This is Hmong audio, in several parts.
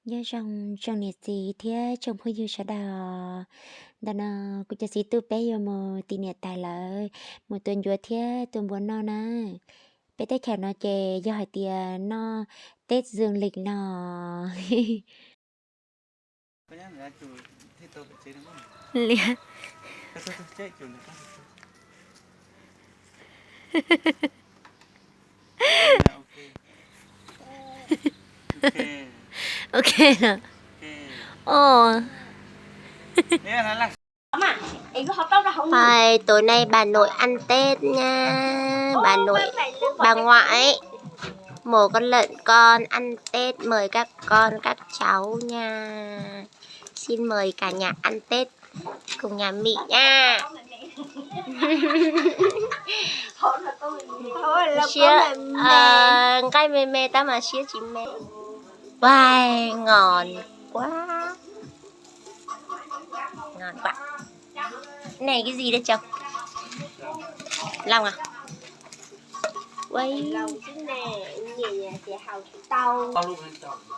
Nyob zoo tsoom niam txiv thiab tsoom phooj ywg sawv daws. Ntawm no kuv cov txiv tub peb yuav mus tim niam tais lawv mus tua ncuav thiab tua npua noj na. Peb teb chaws no ces yog hais tias noj Tết Dương lịch no. Li Ok. Ồ. Ôi, tối nay bà nội ăn Tết nha. Bà nội, bà ngoại ấy, mổ con lợn con ăn Tết, mời các con, các cháu nha. Xin mời cả nhà ăn Tết cùng nhà Mị nha. Siab, ờ, nqaij me me tab mas siab tsis me. Uầy, ngon quá. Ngon quá. Này cái gì đây chồng? Lòng à? Uầy.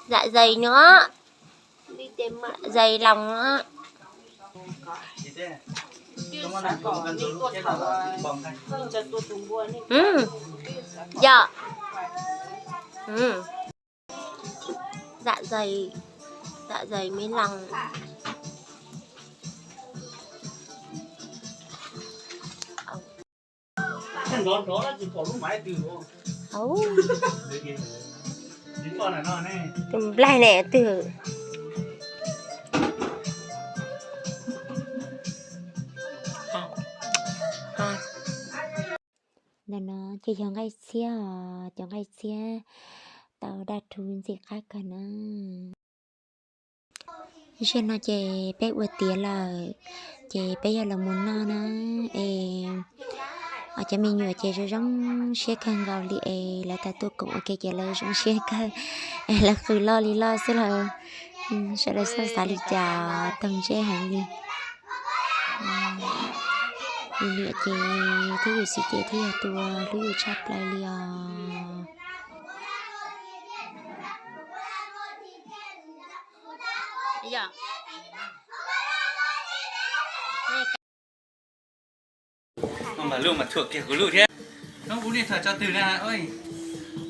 Dạ dày nữa. Dạ dày lòng nữa. Ừ. Dạ. Ừ. Dạ dày, dạ dày mới lòng. Tus nplaig ne twg? Ntawm no ces yog nqaij txhiab os, cov nqaij txhiab tau daj rhuv ntxim qab kawg na. Zaum no ces peb ua tiav lawm, ces peb yuav los mus noj na. Es cov me nyuam ces zoo zoo siab kawg nkaus li es lawv tau tuaj koom ua ke ces lawv zoo siab kawg, es lawv qw loj li loj xwb los sawv daws xav xav li cas toog ntsej heev li. Yus niam ces thiab yus txiv ces thiaj yog tus hlub yus tshaj plaws li os.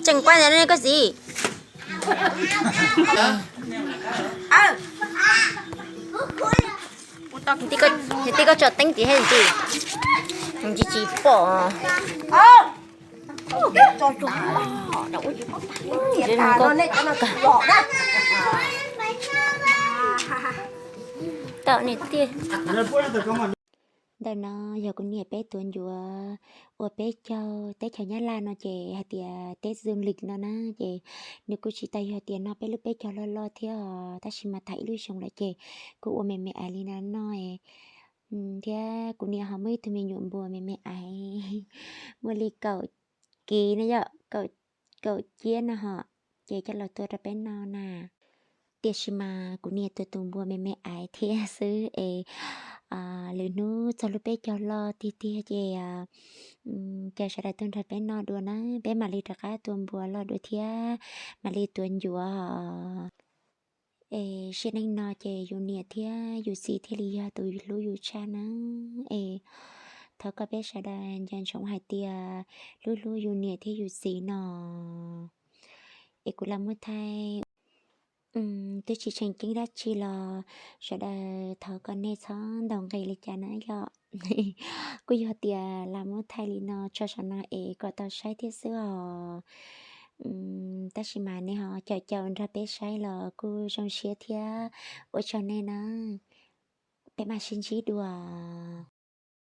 Tseem quaj ntawd ne koj txiv. Tij koj tso teeb tim thiab tsis, tsis tsis pom. Tau ne tiag. Ntawm no yog kuv niam peb tuav ncuav ua peb caug teb chaws Nyab Laj no ces hais tias Tết Dương lịch no na, ces nws kuj tsis tau yog tias noj peb lub peb caug loj loj thiab os, tab sis mas tham ib lub xyoo lawm ces kuj ua me me aiv li no noj thiab. Kuv niam ho muaj ib tug me nyuam npua me me aiv muaj li kaum kiv no yom, kaum ciab no ho, ces coj los tua rau peb noj na. Tiam sis mas kuv niam tua tus npua me me aiv thiab xwb es lwm hnub txog lub peb caug loj tiag tiag ces caw sawv daws tuaj nrog peb noj dua na, peb mam li rov qab tua npua loj dua thiab mam li tuav ncuav. Es siab neej no ces yus niam thiab yus txiv thiaj li yog tus hlub yus tshaj na. Es thov kom peb sawv daws nco ntsoov hais tias hlub hlub yus niam thiab yus txiv no. Es kuv Lam Muab Thaij twb tsis tseem ceeb dab tsi los sawv daws thov kom nej txhob ntaus nqi li cas na yom. Kuj yog tias Lam Muab Thaij li no tso saum no es kom tau saib thiab xwb os. Tab sis mas nej ho caum caum nrog peb saib los kuj zoo siab thiab, ua tsaug nej na. Peb mam sib ntsib dua.